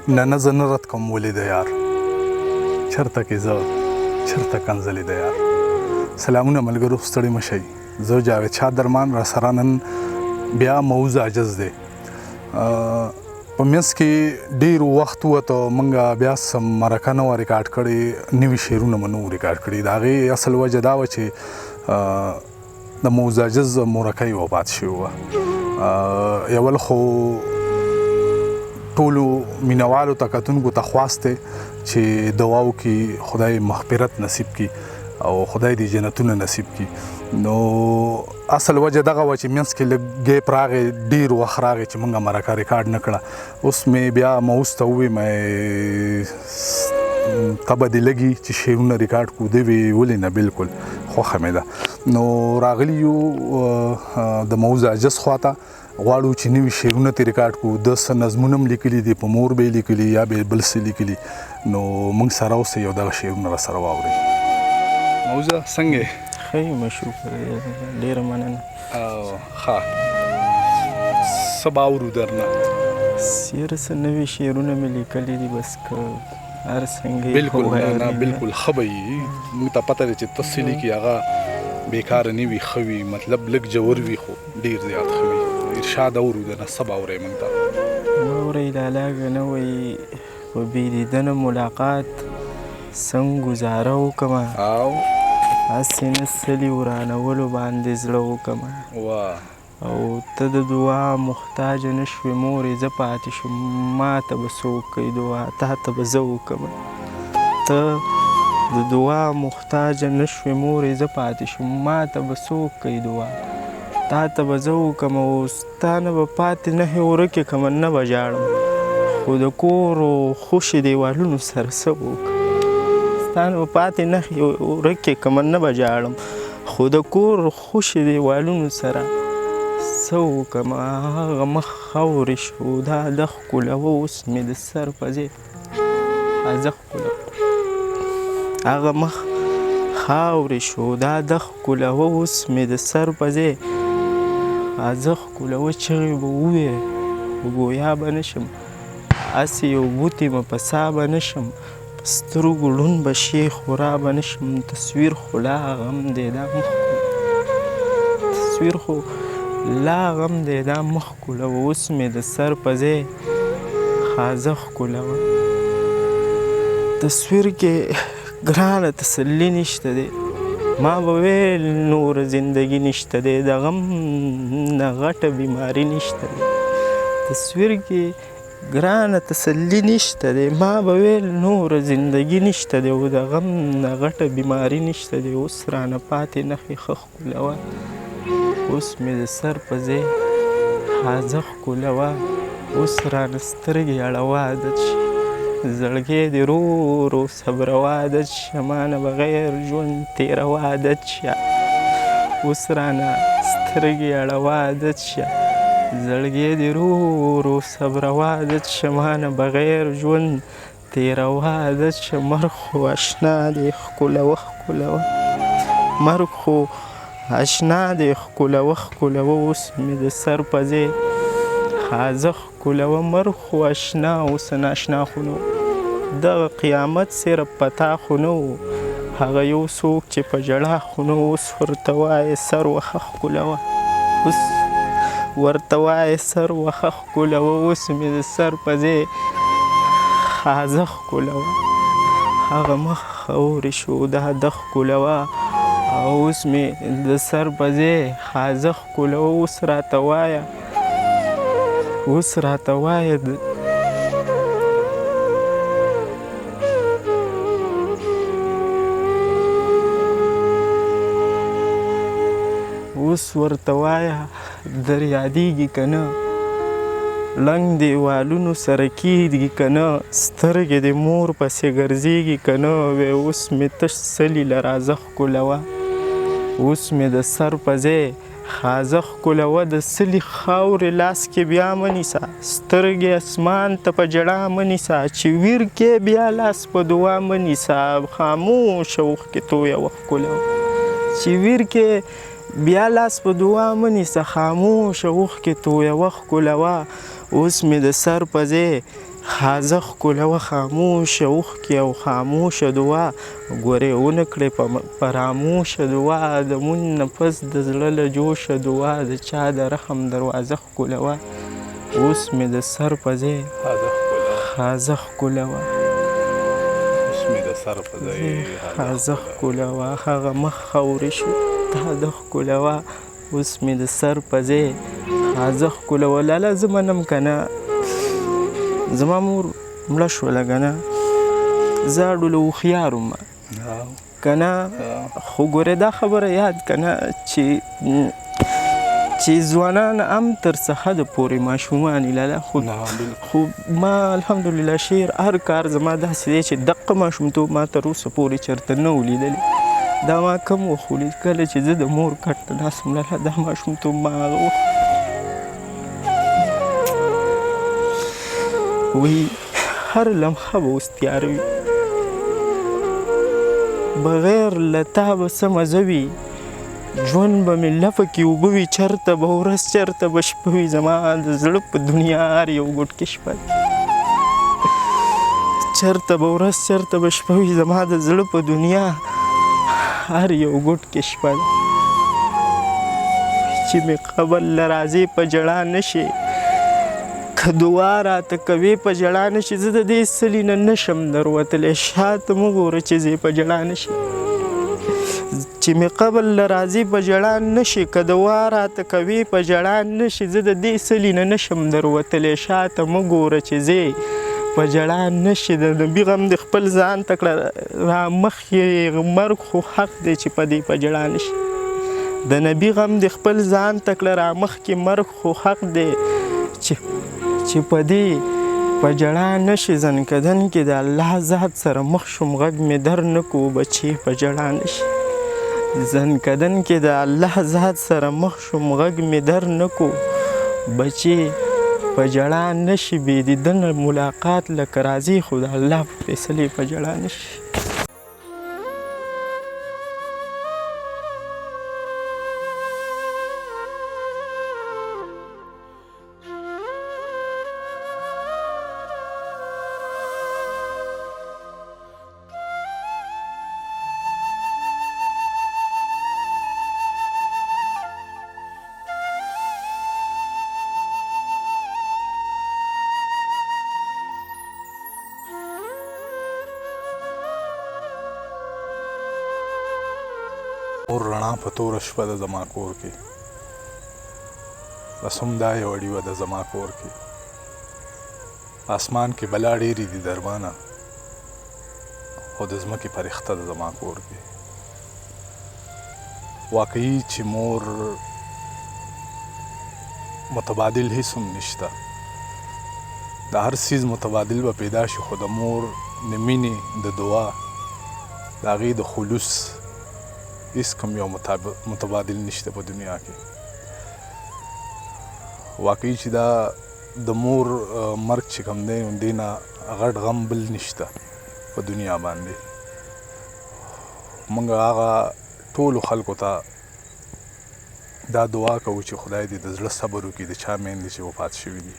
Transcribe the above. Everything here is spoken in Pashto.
نه نه زه نه رد کوم ولې د یار چرته کې زه چرته کنځلې د یار. سلامونه ملګرو، ستړي مه شئ. زه جاوید شاه درمان را سره نن بیا موز عاجز دی. په منځ کې ډیر وخت ووته، مونږ بیا څه مرکه نه وه ریکارډ کړې، نوي شعرونه مو نه وو ریکارډ کړي. د هغې اصل وجه دا وه چې د موز عاجز مورکۍ وفات شوې وه. یول خو ټولو مینوالو ته کتونکو ته خواست دی چې دعا وکړي خدای مغفرت نصیب کړي او خدای دې جنتونه نصیب کړي. نو اصل وجه دغه وه چې منځ کې لږ ګیپ راغی، ډیر وخت راغی چې مونږ مرکه ریکارډ نه کړه. اوس مې بیا موز ته ووی مې تبه دې لګي چې شعرونه ریکارډ کړو. دی وی ولې نه، بالکل خوښه مې ده. نو راغلي یو د موز عاجز خواته، غواړو چې نوي شعرونه ترې ریکارډ کړو. ده څه نظمونه هم لیکلي دي، په مور به یې لیکلي یا به یې بل څه لیکلي. نو موږ سره اوسئ او دغه شعرونه را سره واورئ. موزه څنګه یې؟ ښه یم شکر، ډېره مننه. ښه، څه به اورو درنه؟ یاره څه نوي شعرونه مې لیکلي دي، بس که هر څنګه یې بالکل نه نه بالکل ښه به یي. موږ ته پته ده چې ته څه لیکې هغه بېکاره نه وي، ښه وي، مطلب لږ ژور وي خو ډېر زیات ښه وي. ارشاد اورو درنه، څه به اورې موږ ته؟ واورئ لالا که نه وایي په بې دیدنه ملاقات څنګه ګزاره وکړمه، او هسې نه څلي ورانولو باندې زړه وکړمه. واه. او ته د دعا محتاج نه شوې مورې، زه پاتې شوم، ما ته به څوک کوي دعا، تا ته به زه وکړم. ته د دعا محتاج نه شوې مورې، زه پاتې شوم، ما ته به څوک کوي دعا، تا ته به زه وکړم. او ستا نه به پاتې نښې ورکې کړم، نه به ژاړم، خو د کور او خوشې دیوالونو سره څه وکړم. ستا نه به پاتې نښې ورکې کړم، نه به ژاړم، خو د کور خوشې دیوالونو سره څه وکړم. هغه مخ خاورې شو، دا د ښکلوه اوس مې د سر په ځای زه ښکلوه. هغه مخ خاورې شو، دا د ښکلوه اوس مې د سر په ځای زه ښکلوه. چغې به ووې خو ګویا به نه شم، هسې یو بوتې مه په سا به نه شم، په سترګو ړوند به شې خو را به نه شم. تصویر خو لا غم دی دا مخ تصویر خو لا غم دی دا مخ ښکلوه اوس مې د سر په ځای خازه ښکلوه. تصویر کې ګرانه تسلي نشته دی، ما به ویل نوره زندګي نشته دی، د غم نه غټه بیماري نشته دی. تصویر کې ګرانه تسلي نشته دی، ما به ویل نوره زندګي نشته دی، او د غم نه غټه بیماري نشته دی. اوس رانه پاتې نښې ښه ښکلوه، اوس مې د سر په ځای خازه ښکلوه. اوس رانه سترګې اړوه عادت شه، زړګی دې رو رو صبروه عادت شه، ما نه بغیر ژوند تېروه عادت شه. اوس رانه سترګې اړوه عادت شه، زړګی دې رو رو صبروه عادت شه، ما نه بغیر ژوند تېروه عادت شه. مرګ خو اشنا دی ښکلوه ښکلوه، مرګ خو اشنا دی ښکلوه ښکلوه، اوس مې د سر په ځای خازه ښکلوه. مرګ خو اشنا اوس ناشنا خو نه و، دغه قیامت صرف په تا خو نه و، هغه یو څوک چې په ژړا خو نه و. اوس ورته وایې سر وخه ښکلوه، اوس ورته وایې سر وخه ښکلوه، اوس مې د سر په ځای خازه ښکلوه. هغه مخ خاورې شو، دا د ښکلوه، او اوس مې د سر په ځای خازه ښکلوه. اوس راته وایه، اوس راته وایه اوس ورته وایه در یادېږي که نه، ړنګ دیوالونو سره کېږي که نه، سترګې دې مور پسې ګرځېږي که نه. وی اوس مې تش څلي له راځه ښکلوه، اوس مې د سر په ځای خازه ښکلوه. د څلي خاورې لاس کې بیا مه نیسه، سترګې اسمان ته په ژړا مه نیسه، چې ویر کې بیا لاس په دعا مه نیسه، خاموشه اوښکې تویوه ښکلوه. چې ویر کې بیا لاس په دعا مه نیسه، خاموشه اوښکې تویوه ښکلوه. اوس مې د سر په ځای خازه ښکلوه، خاموشه اوښکې او خاموشه دعا، ګورې ونه کړې پراموشه دعا، د مونږ نه پس د زړه له جوشه دعا، د چا د رحم دروازه ښکلوه. اوس مې د سر په ځای خازه ښکلوه، اوس مې د سر په ځای خازه ښکلوه، هغه مخ خاورې شو تا د ښکلوه. اوس مې د سر په ځای خازه ښکلوه. لالا زه منم که نه، زما مور مړه شوله که نه، زه اډوله هوښیار وم که نه، خو ګورې دا خبره یاد که نه چې ځوانان هم تر څه حده پورې ماشومان دي لالا. خو ما الحمدلله شعر هر کار زما داسې دی چې دقه ماشومتوب ما تر اوسه پورې چېرته نه و لیدلی. دا ما کم وخت ولید، کله چې زه د مور کټ ته ناست وم لالا، دا ماشومتوب ما هغه وخت وی هر لمحه به اوس تیاره وي، بغیر له تا به څه مزه وي، ژوند به مې لپه کې اوبه وي، چېرته به ورځ چېرته به شپه وي، زما د زړه په دنیا هر یو ګوټ کې شپه ده، چېرته به ورځ چېرته به شپه وي، زما د زړه په دنیا هر یو ګوټ کې شپه ده. چې مې قبر له راځې په ژړا نه شي، که دعا راته کوې په ژړا نه شي، زه د دې څلي نه نه شم دروتلی، شاته مه ګوره چې زه په ژړا نه شي. چې مې قبر له راځې په ژړا نه شي، که دعا راته کوې په ژړا نه شي، زه د دې څلي نه نه شم دروتلی، شاته مه ګوره چې زه په ژړا نه شي. د نبي غم دې خپل ځان ته کړه، را مخکې مرګ خو حق دی چې په دې په ژړا نه شي. د نبي غم دې خپل ځان ته کړه، را مخکې مرګ خو حق دی چې په دې په ژړا نه شي. ځنکدن کې د الله ذات سره مخ شوم، غږ مې در نه کو بچې په ژړا نه شي. ځنکدن کې د الله ذات سره مخ شوم، غږ مې در نه کو بچې په ژړا نه شي. بې دیدن ملاقات لکه راځي، خو د الله په فیصلې په ژړا نه شي. اور رڼا په توره شپه ده زما کور کې، بس همدا یوه ډیوه ده زما کور کې. اسمان کې بلا ډېرې دي درمانه، خو د ځمکې فرښته ده زما کور کې. واقعي چې مور متبادل هیڅ هم نشته، د هر څیز متبادل به پیدا شي، خو د مور د مینې، د دعا، د هغې د خلوص هیڅ کوم یو متبادل نشته په دنیا کې. واقعي چې دا د مور مرګ چې کوم دی، دې نه غټ غم بل نشته په دنیا باندې. موږ هغه ټولو خلکو ته دا دعا کوو چې خدای دې د زړه صبر وکړي د چا میندې چې وفات شوي دي.